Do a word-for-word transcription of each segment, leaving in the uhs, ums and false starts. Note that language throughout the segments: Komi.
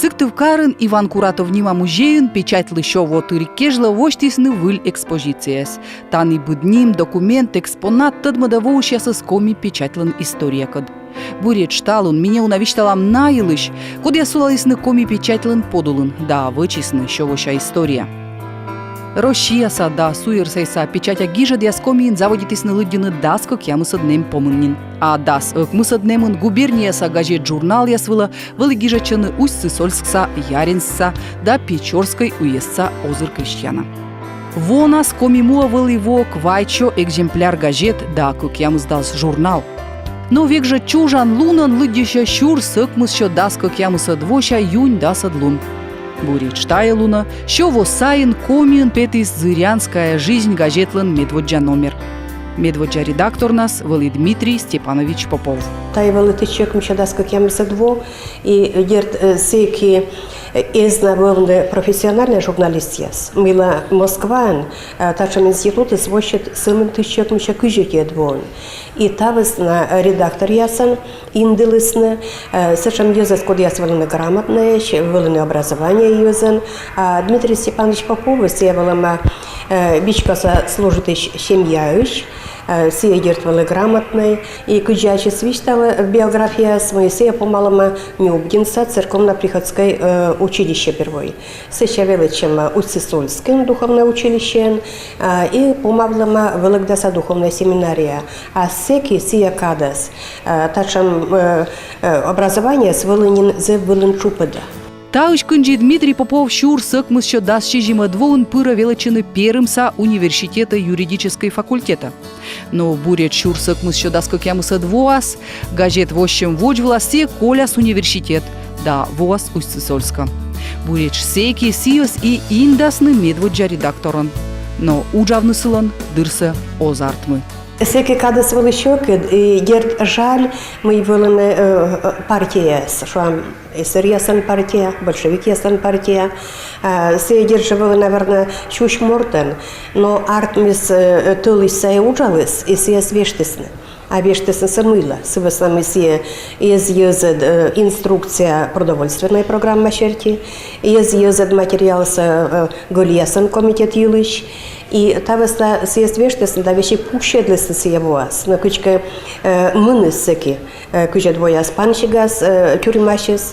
Сыктывкарын Иван Куратов нима музейын печатьлы сё во тыриг кежлӧ восьтісны выль экспозицияс. Тані быд ним, документ, экспонат тӧдмӧдӧ воысьясӧс коми печатьлӧн историякӧд. Буретш талун ми неуна висьталам на йылысь, кодъяс сулалісны коми печатьлӧн подулын да вӧчисны сё вося история. Россияса да суйӧрсайса печатя гижӧдъяс Комиын заводитісны лыддьыны дас кӧкъямысӧд нэм помын нин. А дас ӧкмысӧд нэмын губернияса газет-журналъяс вылӧ вӧлі гижӧдчӧны Усть-Сысольскса, Яринскса да Печорскӧй уездса озыр крестьяна. Вонас «Коми муӧ» вӧлі воӧ квайт сё экземпляр газет да кӧкъямысдас журнал. Но век жӧ чужан лунӧн лыддьысьӧ сюрс ӧкмыссё дас кӧкъямысӧд вося юнь дасӧд лун. Буретш тайӧ лунӧ сё во сайын Комиын петіс «Зырянская жизнь» газетлӧн медводдза номер. Медводдза редакторнас вӧлі Дмитрий Степанович Попов. Тайӧ вӧлі тысяча ӧкмыссё дас кӧкъямысӧд во, и, дерт, э, сэки, э, эз на вӧвны профессиональнӧй журналистъяс. Мыйла Москваын, э, татшӧм институтыс воссьӧ сӧмын тысяча ӧкмыссё кызь ӧтиӧд воын. И та вӧсна редакторъясӧн индылісны, э, сэтшӧм йӧзӧс, кодъяс вӧліны грамотнӧйӧсь, вӧліны образование йӧзӧн. А Дмитрий Степанович Попов, сійӧ вӧлӧма, э, вичкоса служитысь семьяысь, э, сійӧ, дерт, вӧлі грамотнӧй. И кыдзи ачыс висьталӧ биографияас, мый сійӧ помалӧма Нюбдинса церковно-приходскӧй, э, училище первой. Сэсся велӧдчӧма Усть-Сысольскын духовнӧй училищеын, а, и помавлӧма Вӧлӧгдаса духовнӧй семинария. А сэки сійӧ кадас, а, татшӧм, э, э, образованиеыс вӧлі нин зэв вылын тшупӧда. Таысь кындзи Дмитрий Попов сюрс ӧкмыссё дас сизимӧд воын пырӧ велӧдчыны Перымса университетӧ юридическӧй факультетӧ. Но буретш сюрс ӧкмыссё дас кӧкъямысӧд воас, газет воссьӧм водзвылас, сійӧ коляс университет да воас Усть-Сысольскӧ. Буретш сэки сійӧс и индасны медводдза редакторӧн. Но уджавны сылӧн дырсӧ оз артмы. Сэки кадыс вӧлі сьӧкыд, и, дерт, жаль, мый вӧліны, э, э, партияяс, шуам, эсеръяслӧн партия, большевикъяслӧн партия. А, сійӧ, дерт жӧ, вӧлі, наверно, сюсь мортӧн, но артмис, э, тӧлысь сайӧ уджаліс, и сійӧс вештісны. А вештісны сійӧс мыйла? Сы вӧсна, мый сійӧ эз йӧзӧд, э, инструкция продовольственнӧй программа серти, эз йӧзӧд материалсӧ, э, гӧльяслӧн комитет йылысь. И та вӧсна сійӧс вештісны да весиг пуксьӧдлісны сійӧ воас. Но кыдзкӧ, э, муніс сэки, э, кызьӧд вояс пансигас, э, тюрьмасьыс.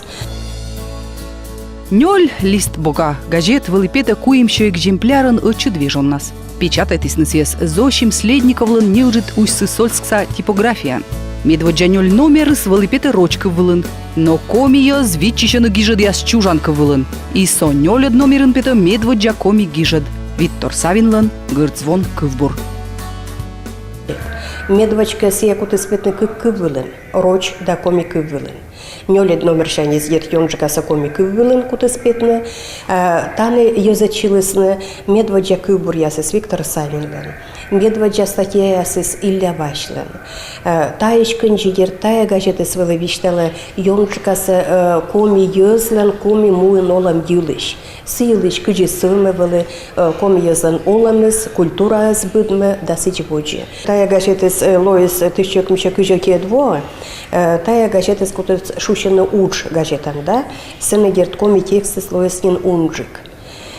Нёль лист бока газет вӧлі петӧ куимсё экземплярӧн ӧтчыд вежоннас. Печатайтісны сійӧс Зосим Следниковлӧн неыджыд Усть-Сысольскса типографияын. Медводдза нёль номерыс вӧлі петӧ роч кыв вылын. Но коми йӧз виччысьӧны гижӧдъяс чужан кыв вылын. И со нёльӧд номерын петӧ медводдза коми гижӧд, Виктор Савинлӧн «Гӧрд звон» кывбур. Медводз кӧ, сійӧ кутіс петны кык кыв вылын, роч да коми кыв вылын. Нёльӧд номерсяньыс, дерт, ёнджыкасӧ коми кыв вылын кутіс петны. Э, тані йӧзӧдчылісны медводдза кывбуръясыс Виктор Савинлӧн, медводдза статьяясыс Илля Васьлӧн. Э, таысь кындзи, дерт, тайӧ газетыс вӧлі висьталӧ ёнджыкасӧ, э, коми йӧзлӧн, коми муын олӧм йылысь. Сы йылысь, кыдзи сӧвмӧ вӧлі, э, коми йӧзлӧн олӧмыс, культураыс быдмӧ да сідз водзӧ. Тайӧ газетыс, э, лоис, э, тысяча ӧкмыссё кызь ӧтиӧд воӧ, э, тайӧ газетыс кутіс шусьыны удж газетӧн, да, сэні, дерт, коми текстыс лоис нин унджык.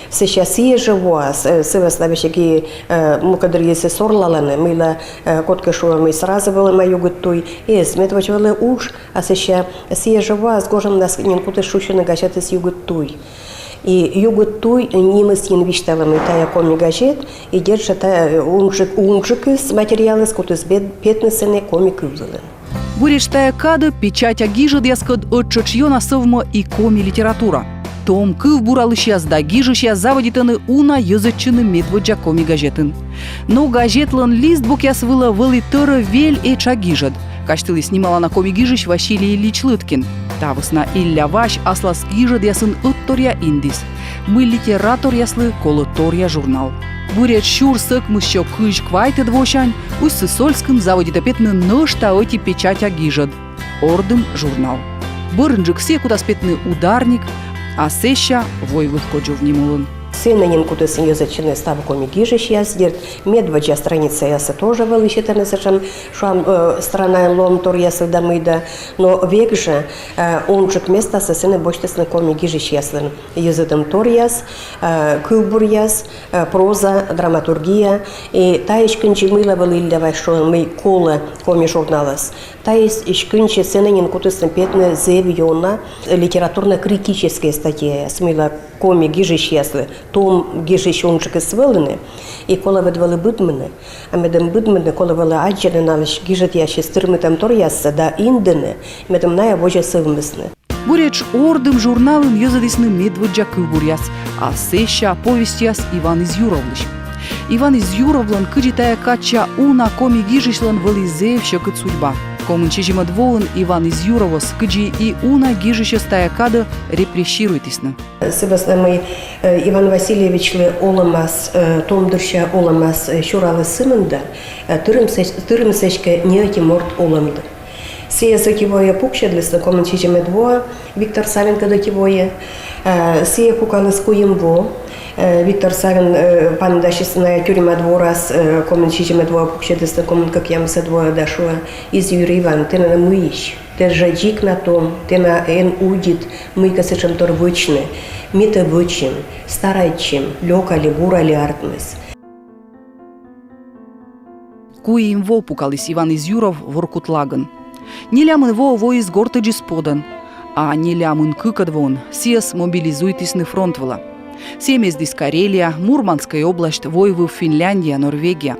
Сэсся сійӧ жӧ воас, э, сы вӧсна весиг и, э, мукӧддырйиыс сорлалӧны, мыйла, э, кодкӧ шуӧ, мый сразу вӧлӧма «Югыд туй», эз, медводз вӧлі удж, а сэсся сійӧ жӧ воас гожӧмнас нин кутіс шусьыны газетыс «Югыд туй». И «Югыд туй» нимыс нин висьталӧ, мый тайӧ коми газет, и, дерт жӧ, тайӧ, э, унджык, унджыкыс материалыс кутіс бед-, петны сэні коми кыв вылын. Буретш тайӧ кадӧ печатя гижӧдъяскӧд ӧттшӧтш ёна сӧвмӧ и коми литература. Том кывбуралысьяс да гижысьяс заводитӧны уна йӧзӧдчыны медводдза коми газетын. Но газетлӧн листбокъяс вылӧ вӧлі тӧрӧ вель этша гижӧд. Казьтыліс нималана коми гижысь Василий Ильич Лыткин. Та вӧсна Илля Вась аслас гижӧдъясын ӧтторъя индіс. Мый литераторъяслы колӧ торъя журнал. Буретш сюрс ӧкмыссё кызь квайтӧд восянь Усть-Сысольскын заводитӧ петны нӧшта ӧти печатя гижӧд. «Ордым» журнал. Бӧрынджык сійӧ кутас петны «Ударник», а сэсся «Войвыв кодзув» ним улын. Сэні нин кутісны йӧзӧдчыны став коми гижысьяс, дерт, медводдза страницаяссӧ тоже вӧлі сетӧны сэтшӧм, шуам, э, странаын лоӧмторъяслы да мый да. Но век жӧ, э, унджык местасӧ сэні босьтісны коми гижысьяслӧн йӧзӧдӧмторъяс, э, кывбуръяс, э, проза, драматургия. И таысь кындзи мыйла вӧлі Илля Вась шуӧ, мый колӧ коми журналас. Таысь кындзи сэні нин кутісны петны зэв ёна литературно-критическӧй статьяяс, мыйла коми гижысьяслы, том гижысь унджыкыс вӧліны, и колӧ ӧд вӧлі быдмыны. А медым быдмыны, колӧ вӧлі аддзыны налысь гижӧдъясысь тырмытӧмторъяссӧ да индыны, медым найӧ водзӧ сӧвмисны. Буретш «Ордым» журналын йӧзӧдісны медводдза кывбуръяс, а сэсся повестьяс Иван Изъюровлысь. Иван Изъюровлӧн, кыдзи тайӧ кадся уна коми гижысьлӧн, вӧлі зэв сьӧкыд судьба. Комын сизимӧд воын Иван Изъюровӧс, кыдзи и уна гижысьӧс тайӧ кадӧ, репрессируйтісны. Сы вӧсна мый, э, Иван Васильевичлы олӧмас, э, том дырся олӧмас, э, сюраліс сы мында, э, тырмис эськӧ, тырмис эськӧ не ӧти морт олӧмлы. Сійӧс ӧти войӧ пуксьӧдлісны, комын сизимӧд воӧ, Виктор Савинкӧд ӧти войӧ. Э, сійӧ пукаліс куим во. Э, Виктор Савин, э, паныдасис найӧс тюрьма дворас, э, комын сизимӧд воӧ пуксьӧдлісны, комын кӧкъямысӧд воӧ, да шуӧ: «Изъюр Иван, тэ нӧ мыйысь? Тэ жӧ дзик на том, тэ на эн удит мыйкӧ сэтшӧмтор вӧчны. Ми тэ вӧчим, старайтчим, лёка ли, бура ли артмис». Куим во пукаліс Иван Изъюров Воркутлагын. Нелямын воӧ воис гортӧдзыс подӧн, а нелямын кыкӧд воын сійӧс мобилизуйтісны фронт вылӧ. Сійӧ мездіс Карелия, Мурманскӧй область, войвыв Финляндия, Норвегия.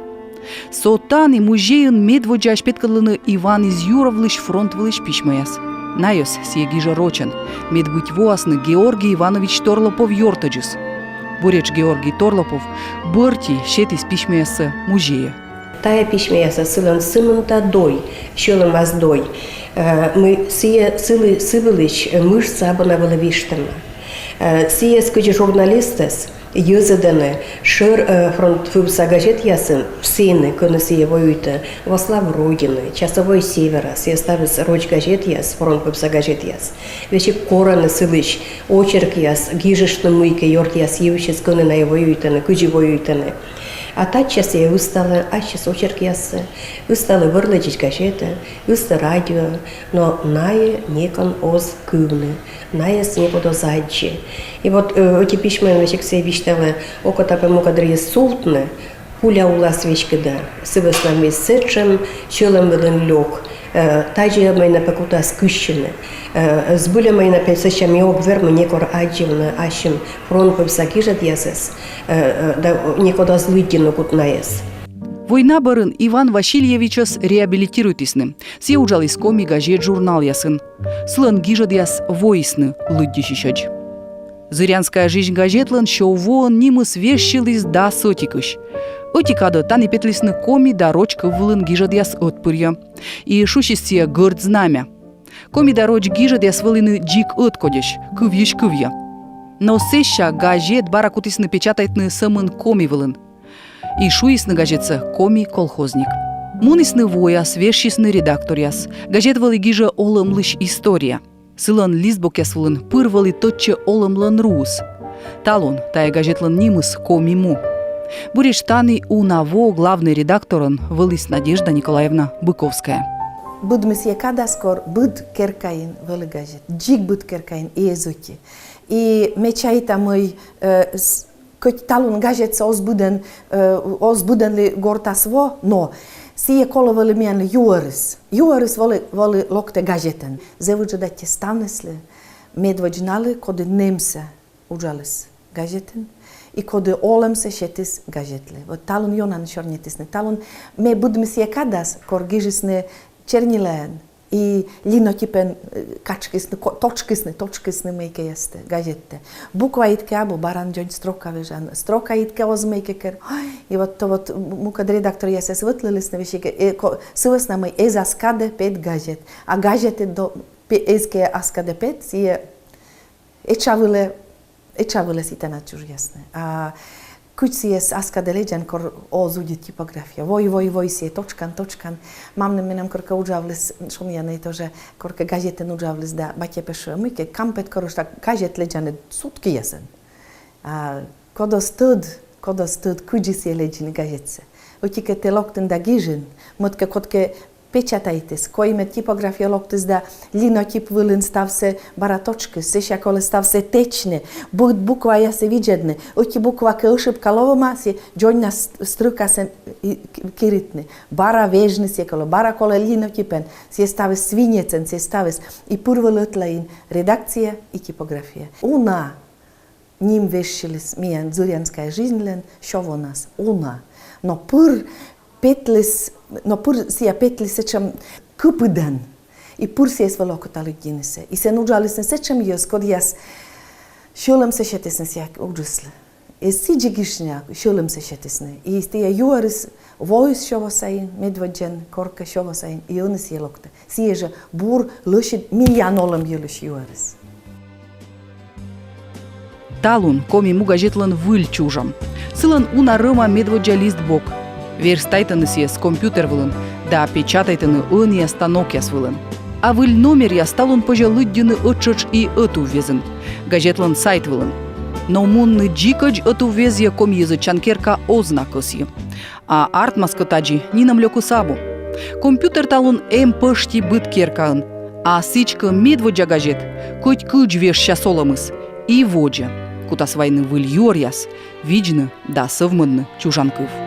Со тані музейын медводдзаысь петкӧдлӧны Иван Изъюровлысь фронт вылысь письмӧяс. Найӧс сійӧ гижӧ рочӧн, мед быть воасны Георгий Иванович Торлопов ёртӧдзыс. Буретш Георгий Торлопов бӧрти сетіс письмӧяссӧ музейӧ. Тайӧ письмӧясас сылӧн сымында дой, сьӧлӧмас дой. Э, мый сійӧ сылы, сы вылысь, э, мышца абу на вӧлі вештӧма. Э, сійӧс кыдзи журналистӧс йӧзӧдӧны шӧр, э, фронт вывса газетъясын, сэні, кӧні сійӧ воюйтӧ, «Во славу Родины», «Часовой Севера», сійӧ ставыс роч газетъяс, фронт вывса газетъяс. Весиг корӧны сылысь очеркъяс, гижыштны мыйкӧ ёртъяс йывсьыс, кӧні найӧ воюйтӧны, кыдзи воюйтӧны. А татчӧ сійӧ ысталӧ ассьыс очеркъяссӧ, ысталӧ «Вӧрлэдзысь» газетӧ, ыстӧ радиоӧ, но найӧ некӧн оз кывны, найӧс некод оз аддзы. И вот, э, ӧти письмӧын весиг сійӧ висьталӧ: «Окота пӧ мукӧддырйи сувтны пуля улас веськыда, сы вӧсна мый сэтшӧм сьӧлӧм вылын лёк, э, тадзи ӧмӧй на пӧ кутас кыссьыны, э, збыль ӧмӧй на пӧ, сэсся ми ог вермы некор аддзывны ассьым фронт вывса гижӧдъясӧс, э, э, да некод оз лыддьыны, кут найӧс». Война бӧрын Иван Васильевичӧс реабилитируйтісны. Сійӧ уджаліс коми газет-журналъясын. Сылӧн гижӧдъяс воисны лыддьысьысьӧдз. «Зырянская жизнь» газетлӧн сё воӧн нимыс вежсьыліс дас ӧтикысь. Ӧти кадӧ тані петлісны коми да роч кыв вылын гижӧдъяс ӧтпырйӧ. И шусис сійӧ «Гӧрд знамя». Коми да роч гижӧдъяс вӧліны дзик ӧткодьӧсь, кывйысь кывйӧ. Но сэсся газет бара кутісны печатайтны сӧмын коми вылын. И шуисны газетсӧ «Коми колхозник». Мунісны вояс, вежсисны редакторъяс. Газет вӧлі гижӧ олӧмлысь история. Сылӧн листбокъяс вылын пыр вӧлі тӧдчӧ олӧмлӧн руыс. Талун тайӧ газетлӧн нимыс «Коми му». Буретш тані уна во главнӧй редакторӧн вӧліс Надежда Николаевна Быковская. Быдмис сійӧ кадас, кор быд керкаын вӧлі газет. Дзик быд керкаын и эз ӧти. И ме чайта, мый, э, с-, кӧть талун газетсӧ оз быдӧн, э, оз быдӧнлы гортас во, но сійӧ колӧ вӧлі миянлы юӧрыс. Юӧрыс вӧлі, вӧлі локтӧ газетӧн. Зэв ыджыд аттьӧ ставныслы, медводз налы, коді нэмсӧ уджаліс газетын, и коді олӧмсӧ сетіс газетлы. Вот талун ёна нин сёрнитісны. Талун ме быдмис сійӧ кадас, кор гижисны чернилаӧн и линотипӧн, э, качкисны, ко-, точкисны, точкисны мыйкӧястӧ газеттӧ. Буква йиткӧ абу, бара дзонь строка вежан, строка йиткӧ оз мыйкӧ кер. Ой, и вот то вот м-, мукӧд редакторъясӧс вӧтлылісны весиг, э, ко-, сы вӧсна мый эз ас кадӧ пет газет. А газетыд до-, пе-, эз кӧ ас кадӧ пет, сійӧ этша вылӧ, этша вылӧ сэтӧн на чужъясны. А Кыдз сійӧс аскадӧ лэдзан, кор оз удит типография. Вой, вой, вой сійӧ точкан, точкан. Мамным менам коркӧ уджавліс, шуам на, тоже коркӧ газетын уджавліс да батьӧ пӧ шуӧ: мыйкӧ кампет корысь да газет лэдзан сутки ясӧн. А код оз тӧд, код оз тӧд, кыдзи сійӧ лэдзӧны газетсӧ. Ӧти-кӧ, тэ локтін да гижин, мӧд-кӧ, кодкӧ печатайтіс, коймӧд, типографияӧ локтіс да линотип вылын ставсӧ бара точкис, сэсся колӧ ставсӧ тэчны, быд букваяссӧ видзӧдны, ӧти буква кӧ ошибка лоӧма, сійӧ дзоньнас строкасӧ и к-, киритны. Бара вежны сійӧ колӧ, бара колӧ линотипӧн, сійӧ ставыс свинецӧн, сійӧ ставыс. И пыр вӧлі ӧтлаын редакция и типография. Уна ним вежсьыліс миян «Зырянская жизньлӧн» сё вонас, уна. Но пыр петліс, но пыр сійӧ петліс сэтшӧм кыпыдӧн. И пыр сійӧс вӧлі окота лыддьынысӧ. И сэн уджалісны сэтшӧм йӧз, кодъяс сьӧлӧмсӧ сетісны сійӧ уджыслы. Эз сідзи гижны, а сьӧлӧмсӧ сетісны. И сійӧ юӧрыс воис сё во сайын, медводдзаын, коркӧ сё во сайын, и ӧні сійӧ локтӧ. Сійӧ жӧ бур, лӧсьыд миян олӧм йылысь юӧрыс. Талун «Коми му» газетлӧн выль чужӧм. Сылӧн уна рӧма медводдза листбок. Верстайтӧны сійӧс компьютер вылын да печатайтӧны ӧнія станокъяс вылын. А выль номеръяс талун позьӧ лыддьыны ӧттшӧтш и ӧтуввезйын, газетлӧн сайт вылын. Но мунны дзикӧдз ӧтуввезйӧ комиӧзӧдчан керка оз на кӧсйы. А артмас кӧ тадзи, нинӧм лёкыс абу. Компьютер талун эм пӧшти быд керкаын. А сідзкӧ, медводдза газет кӧть кыдз вежсяс олӧмыс и водзӧ кутас вайны выль юӧръяс, видзны да сӧвмӧдны чужан кыв.